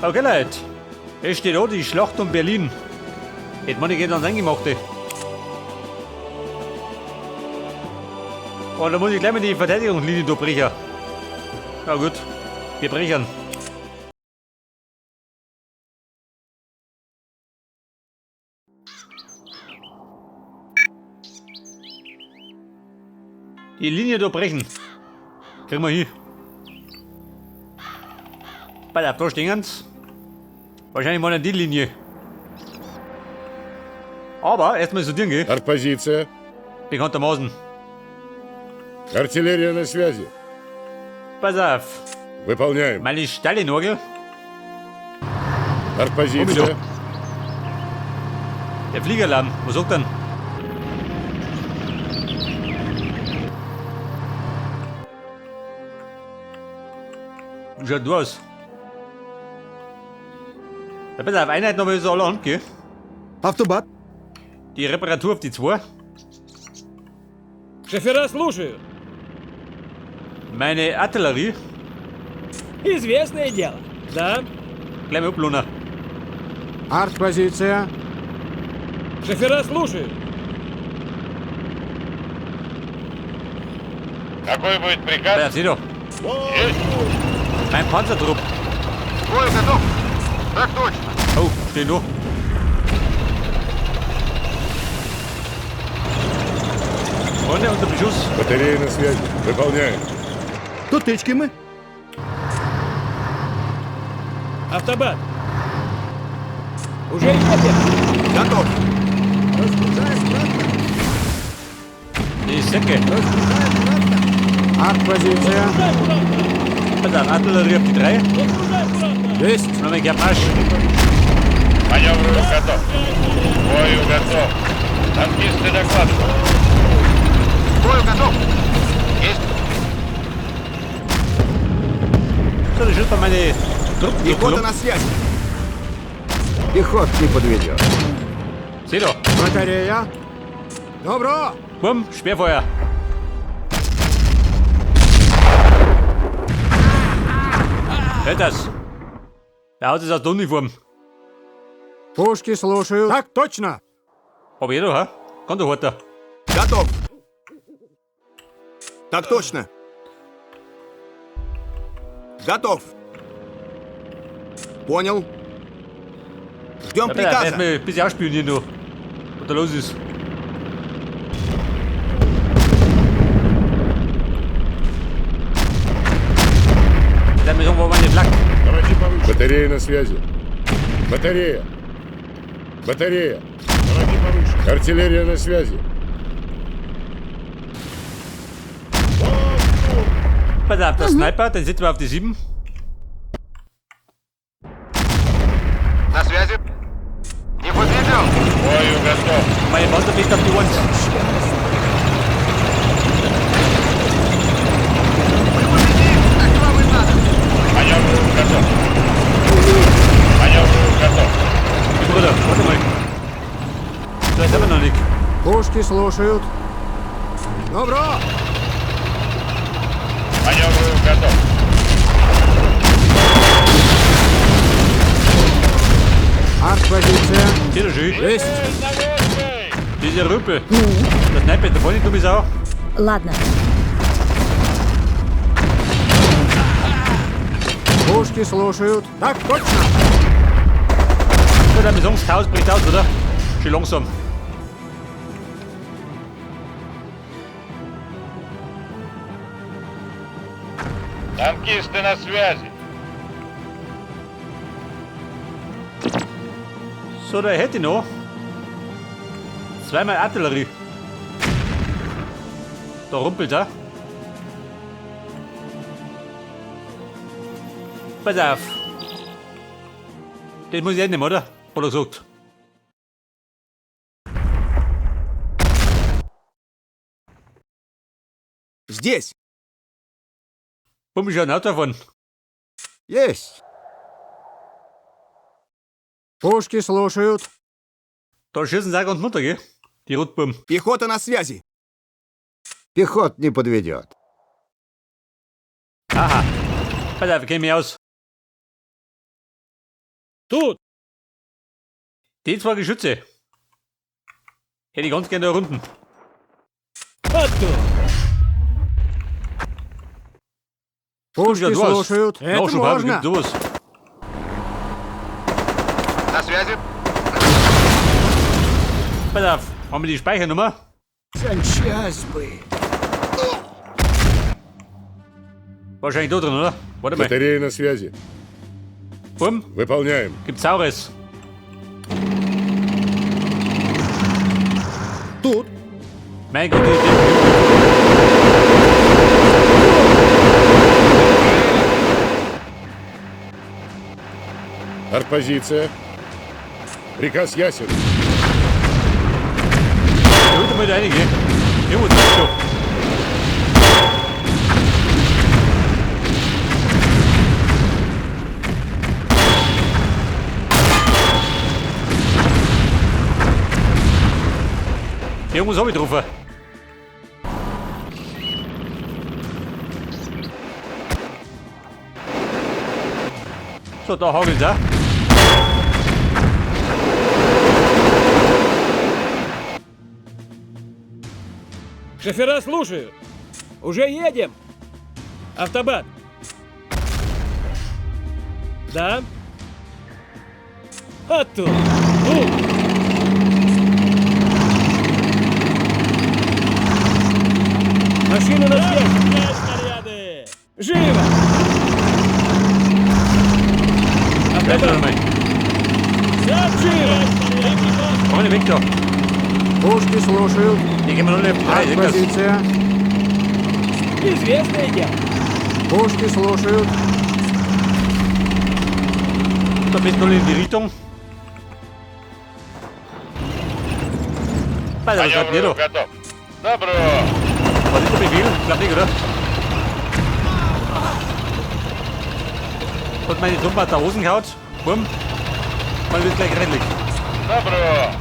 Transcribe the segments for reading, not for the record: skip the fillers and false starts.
Okay, Leute. Es steht da die Schlacht um Berlin. Hätte man nicht ans Eingemachte. Und da muss ich gleich mal die Verteidigungslinie durchbrechen. Na gut, wir brechen. Die Linie durchbrechen. Kriegen wir hin. Bei der da stehen sie. Wahrscheinlich mal die Linie. Aber erstmal sortieren gehen. Артпозиция. Bekanntermaßen. Артиллерия на связи. Pass auf. Выполняем. Meine steile Nagel. Артпозиция. Der Fliegerlamm. Was sagt denn? Wie schaut du aus? Ja, pass auf, Einheit noch mal so allerhand, gell? Автобат. Die Reparatur auf die 2. Шофера слушают. Meine Artillerie. Известное дело. Да. Gleich mal ablohnen. Артпозиция. Шофера слушают. Какой будет Pass приказ? auf, sieh doch. Mein Panzertrupp. Бой готов. Так точно. Oh, stehen da. Freunde, unter Beschuss. Батарея на связи. Выполняем. Тут тычки мы. Автобат. Уже идет. Готов. Разгружаем трактор. Die Säcke. Разгружаем трактор. Артпозиция. Pass auf, Artillerie auf die 3. Есть. Nochmal Marsch. Маневру готов. Бою готов. Танкисты докладывают. Бою готов. Есть. So, das schützt meine Truppen. Пехота на связи. Пехот не подведет. Seh doch. Батарея. Добро. Bumm, Sperrfeuer. Hört das? Der haut es aus der Uniform. Пушки слушают. Так точно. Hab ich eh da, hä? Kann doch harter. Готов. Так точно. Готов. Понял. Ждем Ja, bitte, приказа. erstmal ein bisschen ausspielen hier noch. Was da los ist. Dann wir sagen, wo meine Flak. Наводи повыше. Батарея на связи. Батарея. Батарея. Наводи повыше. Артиллерия на связи. Pass auf, der Sniper, den setzen wir auf die 7. На связи. Не подведем. Бою готов. Meine Panzerfecht auf die 1. Мы победим. Так вам и надо. Маневру готов. Маневру готов. Bruder, warte mal. So weit sind wir noch nicht. Пушки слушают. Добро. Маневру готов. Артпозиция. Hier, schön. Есть. Diese Rüppel. Der Sniper ist da vorne, du bist auch. Ладно. Пушки слушают. Так точно. So, dann wir sagen, das Chaos bricht aus, oder? Schön langsam. Танкисты на связи. So, da hätte ich noch. Zweimal Artillerie. Da rumpelt er. Pass auf. Den muss ich eh nehmen, oder? Hat er gesagt. Здесь. Bumm, schon ein Auto davon. Есть. Пушки слушают. Da schießen sie auch ganz munter, gell? Die Rotbuben. Пехота на связи. Пехот не подведет. Aha. Pass auf, ich kenn mich aus. Тут. Die zwei Geschütze. Hätte ich ganz gerne da unten. А то. Пушки Ja, du hast. слушают. Это Noch schon haben, можно. gibt sowas. На связи. Pass auf, haben wir die Speichernummer? Сейчас бы. Wahrscheinlich da drin, oder? Warte mal. Батарея на связи. Bumm, Выполняем. gibt's Saures. Тут. Mein Gott, die Idee. Артпозиция. Приказ ясен. Da holt mal da einige. Irgendwo ist schon. Irgendwas hab ich drauf. So, da hagelt's auch. Шофера слушают. Уже едем. Автобат. Да. А то. Тут. Машина на связи. Снаряды. Живо. Bleib Автобат. mal. Живо. Komm nicht weg da. Пушки слушают. Die gehen wir noch nicht auf die Reihe. seht das? Артпозиция. Известное дело. Пушки слушают. Da bist du in die Richtung. Alter, was hat denn Маневр da? готов. Добро. War das der Befehl? Glaub nicht, oder? Und meine Truppe hat da Hosen gehaut. Bumm. Man wird gleich rennlich. Добро.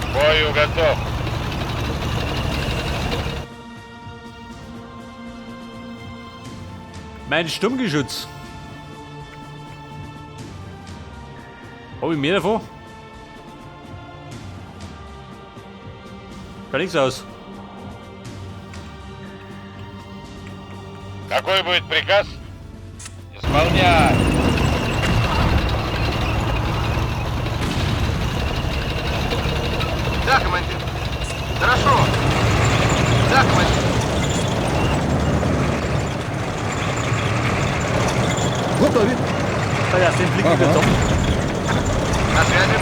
К Бою готов. Mein Sturmgeschütz. Hab ich mehr davon? Schaut nichts aus. Какой будет приказ? Исполнять. Да, командир. Хорошо. Да, командир. Готові. Alter, den Blick wieder zusammen. На связи.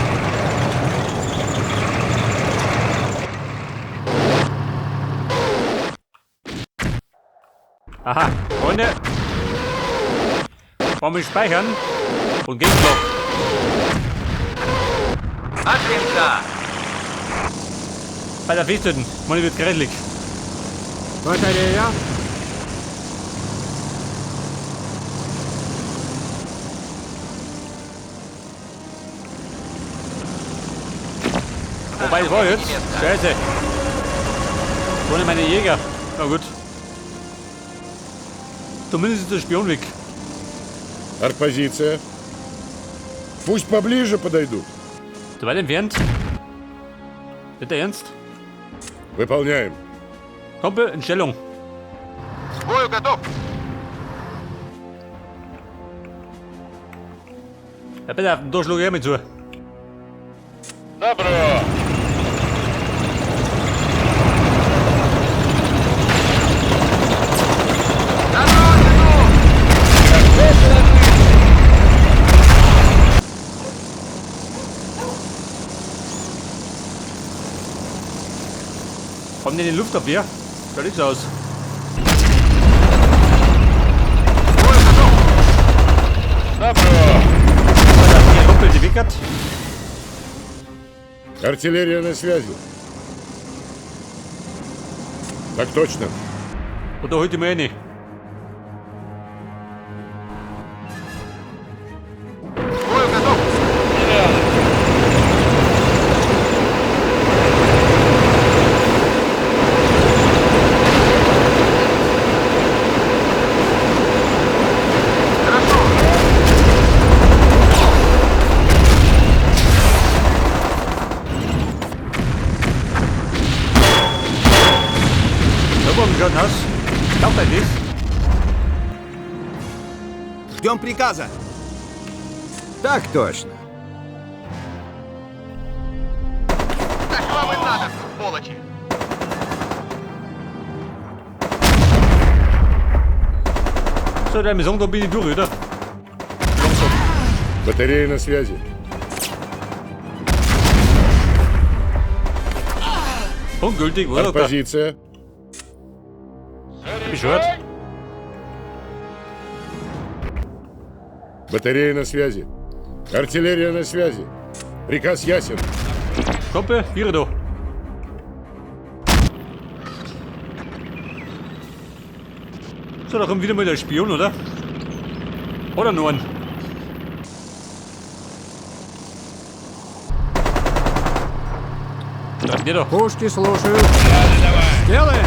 Aha, Freunde. Wollen wir speichern? Und Gegenblock. От винта. Bei der Festhalten. Man wird grellig. Батарея. Wobei, es war jetzt. Scheiße. Ohne meine Jäger. Na gut. Zumindest ist der Spion weg. Артпозиция. Пусть поближе подойдут. Zu weit entfernt. Nicht der Ernst? Выполняем. Kumpel, in Stellung. К бою готов. Ja, bitte, da schlug ich mit zu. Добро. На родину! Haben die den Luftabwehr? Schaut nichts aus. К бою готов. Добро. Alter, die Kumpel, die wickert. Артиллерия на связи. Так точно. Und da holt die mir eine. К бою готов. Хорошо. Ждем приказа. Так точно. Так вам и надо, сволочи! So, der Maison, da bin ich durch, oder? Langsam. Батарея на связи. Ungültig, was sagt er? Позиция. Bescheuert. Батарея на связи. Артиллерия на связи. Приказ ясен. Kumpel, hier da. So, da kommt wieder mal der Spion, oder? Oder nur ein? Da, der da. Пушки слушают. Сделаем.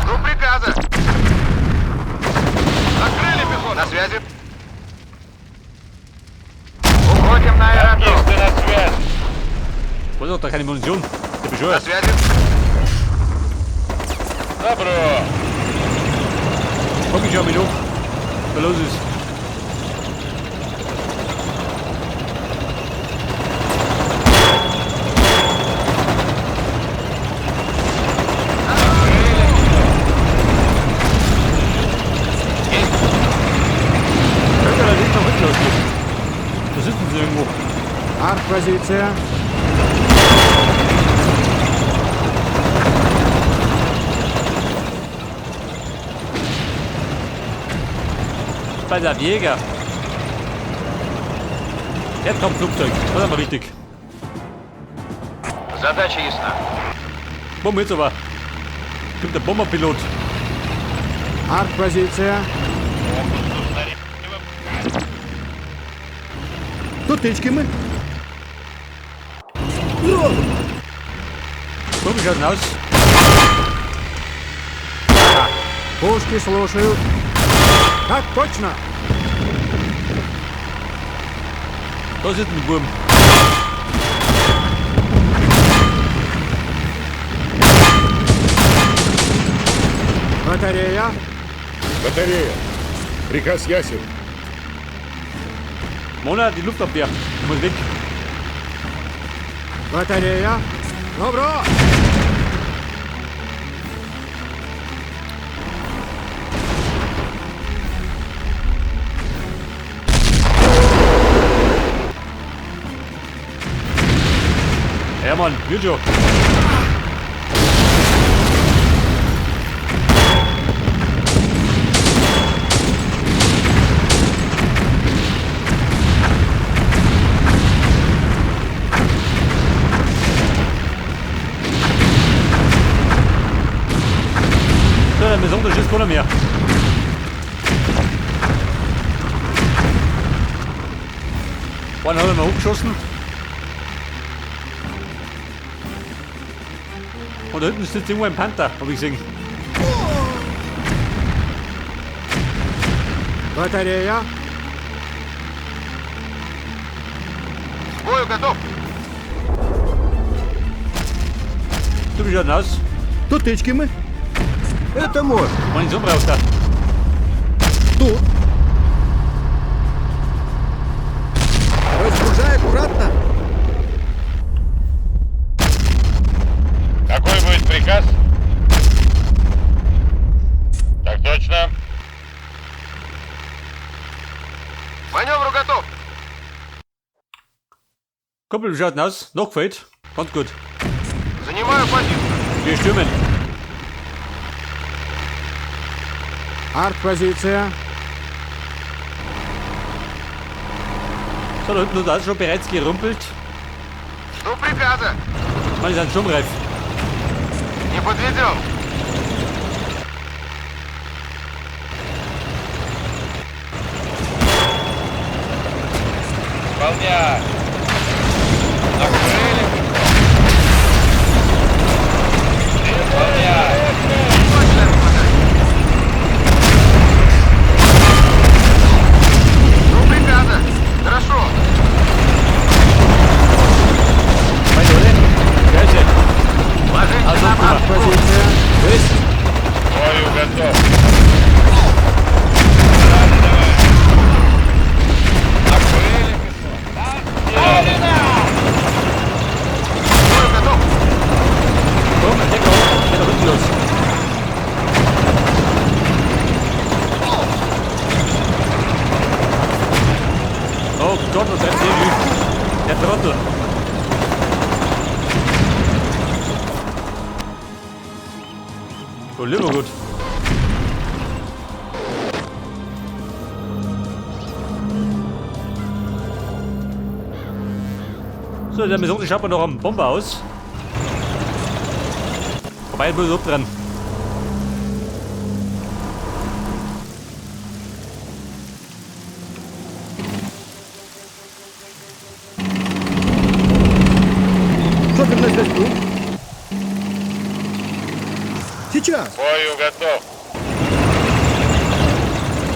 Жду приказа. Накрыли пехоту. На связи. Уходим на аэродром. На связь. Was hat da keine Munition? Der На bescheuert. связи. Добро. Komm, ich schau mich um. Was los ist. Könnte allerdings noch hinten losgehen. Da sitzen sie irgendwo. Артпозиция. Bei der Jäger. Jetzt kommt Flugzeug. Das ist aber wichtig. Задача ясна. Bombe jetzt aber. Kommt der Bomberpilot. Артпозиция. Тут тычки мы. Зробимо. Komm, wie schaut's denn aus? Пушки слушают. Так точно. Da sitzen die Buben. Батарея. Батарея. Приказ ясен. Mona, die Luftabwehr. Die muss weg. Батарея. Добро. Ja, Mann, wird schon. So, der Maison, da schießt keiner mehr. Einen hat er mal hochgeschossen. Und da hinten sitzt irgendwo ein Panther, hab ich gesehen. Батарея. К бою готов. Du, wie schaut denn aus? Тут тычки мы. Это можно. Munition brauchst du. Тут. Разгружай аккуратно. Какой будет приказ? Так точно. Маневру готов. Kumpel, wie schaut denn aus? Noch gefällt? Ganz gut. Занимаю позицию. Wir stürmen. Артпозиция. So, da hinten hat auch schon bereits gerumpelt. Жду приказа. Mann, die sind sturmreif. Не подведем. Выполняй. Накрыли пехоту. Выполняй. Точное попадание. Жду приказа. Хорошо. Meine oder? Scheiße. Ложимся Also, на guck mal. Артпозиция. Есть. К бою готов. lieber gut. So, der Mission schaut man noch am Bomber aus. Vorbei, muss ich dran. Шофер на зв'язку. Сейчас. Бою готов.